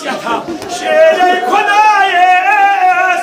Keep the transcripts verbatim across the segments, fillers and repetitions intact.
یتھا شیرے خدایس۔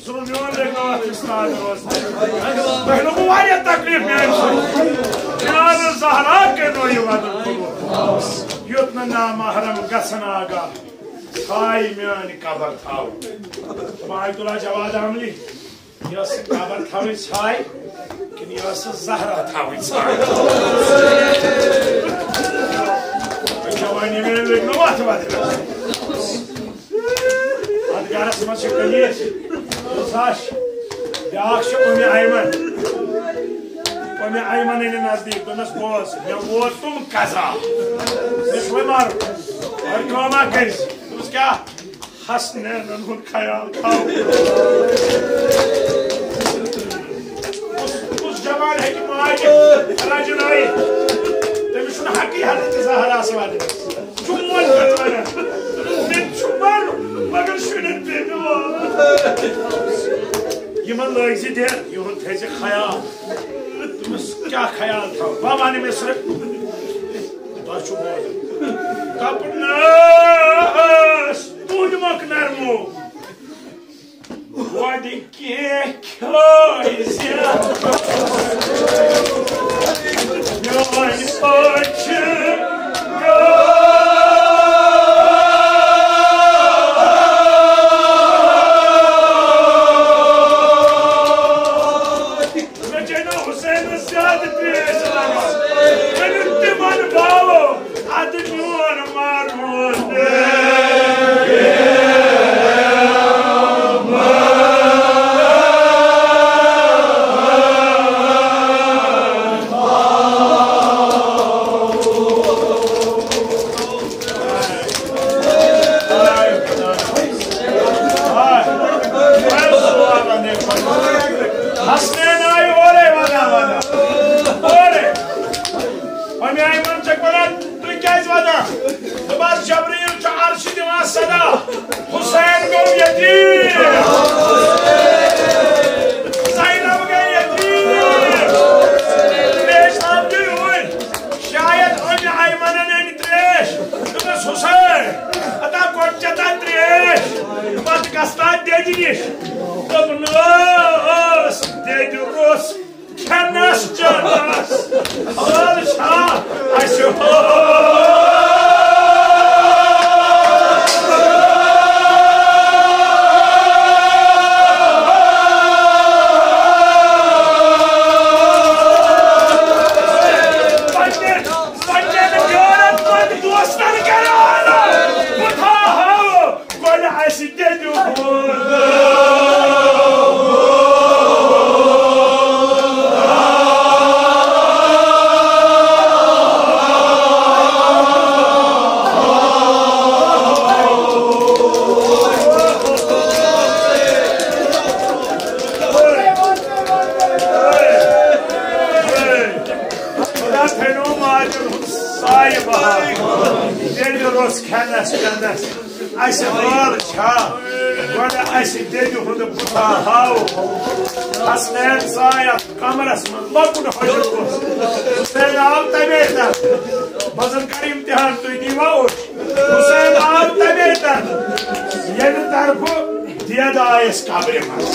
سُہ میون لیکھنہٕ اَتھ استاد اوس۔ تۄہہِ لوٚگوُ واریاہ تکلیٖف میٛانہِ سۭتۍ۔ جناب زہرا کٔرۍ نو یہِ وَدُن قبوٗل۔ یُتھ نہٕ نامحرم گژھن آگاہ، ژھایہِ میٛٲنۍ قبر تھاو۔ آیت اللہ جواد عملی، یہِ ٲس قبر تھاوٕنۍ ژھایہِ کِنہٕ یہِ ٲس زہرا تھاوٕنۍ ژھایہِ؟ جوانی میٛٲنۍ لٔگۍ نہٕ وَتھ وَتھ۔ اتھ گرس منٛز چھِ قٔدیٖر، ساش، بیٛاکھ چھِ اُمہِ ایمن۔ اُمہِ ایمن ییٚلہِ نزدیٖک، دوٚپنس، "بوز، مےٚ ووت تِم قضا، مےٚ چھُ وۄنۍ مَرُن، وۄنۍ کٲم اکھ کٔرۍ زِ۔" دوٚپُس، "کیٛاہ؟" "حسنینن ہُنٛد خیال تھاو۔" کُس، کُس جوان ہیٚکہِ ماجہِ رجنٲیِتھ؟ تٔمِس چھُنہٕ حقٕے حضرت زہراہس وننس۔ چون کتھ ونان؟ مےٚ تہِ چھُ مرُن، مگر شُرٮ۪ن پیٚیہِ مےٚ وارٕ۔ یِمن لٲگۍ زِ دٮ۪د، یِہُنٛد تھٲے زِ خیال۔ تٔمِس کیٛاہ خیال تھاوٕ؟ بہٕ ونہٕ أمِس صرف، تۄہہِ چھُ بوزُن۔ دوٚپنَس، تُہۍ مۄکھ نرمو۔ وۄنۍ کینٛہہ کھیوٚو زِ میٛانہِ أچھ گٔے۔ مےٚ چھے نہٕ حسینس زیادٕ پیش لگان۔ ؤلِو تِمن باوو۔ ادٕ میون مارون۔ حسنین آیہِ اورے ودان ودان۔ اورے۔ وۄنۍ آیہِ منطق ونان، تُہۍ کیٛازِ ودان؟ دوٚپمس، جبرائیل چھُ عرشہِ دِوان صدا، حسین گوٚو یتیٖم، زینب گٔے یتیٖم، تریش تام دِیِو وۄنۍ۔ شاید أمۍ ایمنن أنۍ تریش۔ دوٚپمس، حسین، ہتا گۄڈٕ چےٚ تام تریش، پتہٕ گژھ تام دٮ۪دِ نِش۔ دوٚپنس، دٮ۪دِ روٚس کھٮ۪نس چٮ۪نس۔ حال چھا اَسہِ؟ پننہِ، پننٮ۪ن یارن، پننٮ۪ن دوستن کران بہٕ تھاوٕ۔ گۄڈٕ اَسہِ دِیِو۔ خدا تھٲینو ماجہِ ہُنٛد سایہِ بہار۔ تیٚلہِ روٚس کھٮ۪نس چٮ۪نس۔ اَسہِ حال چھا؟ گۄڈٕ اَسہِ دٮ۪دِ ہُنٛد بُتھا ہاو۔ حسنین ژاے اَتھ کمرس منٛز لۄکُٹ حجر اوس۔ حسین آو تمے تر۔ بہٕ زن کرٕ امتحان، تُہۍ دیٖوا اوٚش؟ حسین آو تمے تر، ییٚمہِ طرفہٕ دید آیس قبرِ منٛز۔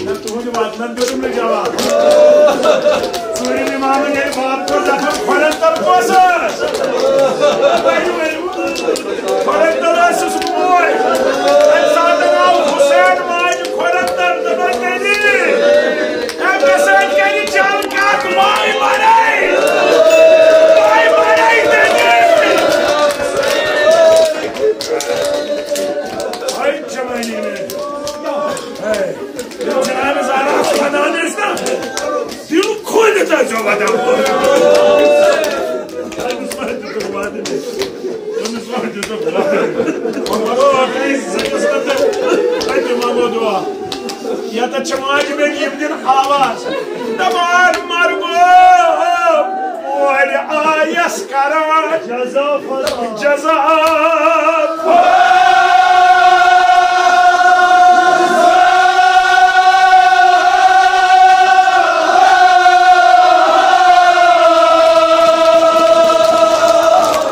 نہ، تُہنٛدِ وطنن دیُتُم نہٕ جواب۔ ژوٗرِم امامن ییٚلہِ باب کوٚر دفن، کھۄرن تل کۄس ٲس؟ کھۄرن تل ٲسٕس موج۔ تمہِ ساتہٕ آو حسین ماجہِ کھۄرن تل، دپان، "ننی، ہے، مےٚ سۭتۍ کَرِ چل کتھ، وای مرے، وای مرے ننی۔" ہے جوانی میں، ہے، ییٚلہِ جناب زہرا ونان ٲسۍ نا، دِل کھوٗلِتھ ٲسۍ زیو ودان۔ أمِس ما دیُتُکھ وعدٕ؟ أمِس ما دیُتُکھ وعدٕ؟ وۄنۍ وَنو، اَکھ أکِس سۭتۍ ٲس نہٕ تہٕ اَتہِ منٛگو دُعا۔ ییٚتٮ۪تھ چھِ ماجہِ بیٚنہِ یِم دِن آواز۔ دَپان، "مرگو، اورِ آیَس کران جزا فضا۔" جزا فضا۔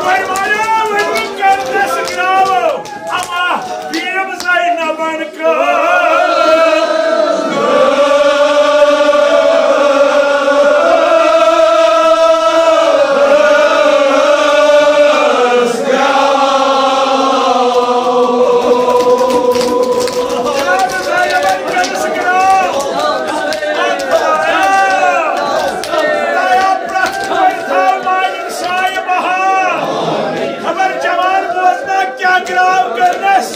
وۄنۍ ماریو، وۄنۍ کرنس گراو، اما بیم زینبن کر۔ خبر جوان بوزنا کیا گراو کرنس۔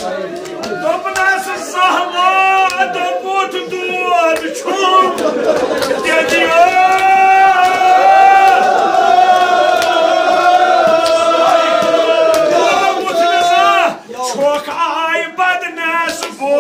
دوٚپنس، زہما دوٚپُتھ دود چھُم دٮ۪دیو۔ دوٚپُتھ نہٕ زانٛہہ چھۄکھ آے بدنس بو۔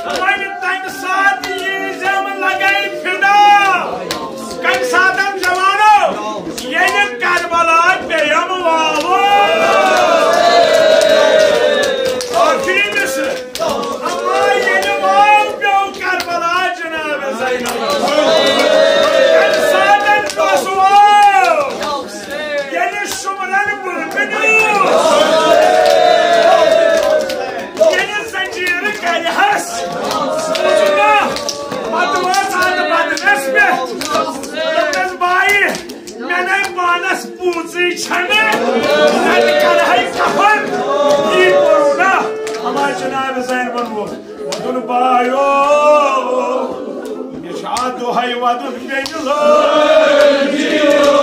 وۄنۍ تَمہِ ساتہٕ ییٖزٮ۪م لگے فدا۔ کَمہِ ساتہٕ جوانو؟ ییٚلہِ کربلا پیٚیَم والُن۔ ٲخری مصرع۔ اما ییٚلہِ واو پیوٚو کربلا جناب زینب۔ کَمہِ ساتہٕ پَس واو؟ ییٚلہِ شُمرن بُربِنیو، ییٚلہِ زنجیٖر کرِہس، پتہٕ وٲژ اتھ بدنس پٮ۪ٹھ۔ دوٚپنس، بایہِ، مےٚ نے پانس پوٗژٕے چھنہٕ، تتہِ کرہے کفن۔ یی کوٚرُن نا، اما جناب زینبن ووٚن، ووٚنُن، بایو، مےٚ چھُ اتھ دۄہے ودُن بیٚنہِ لٲج۔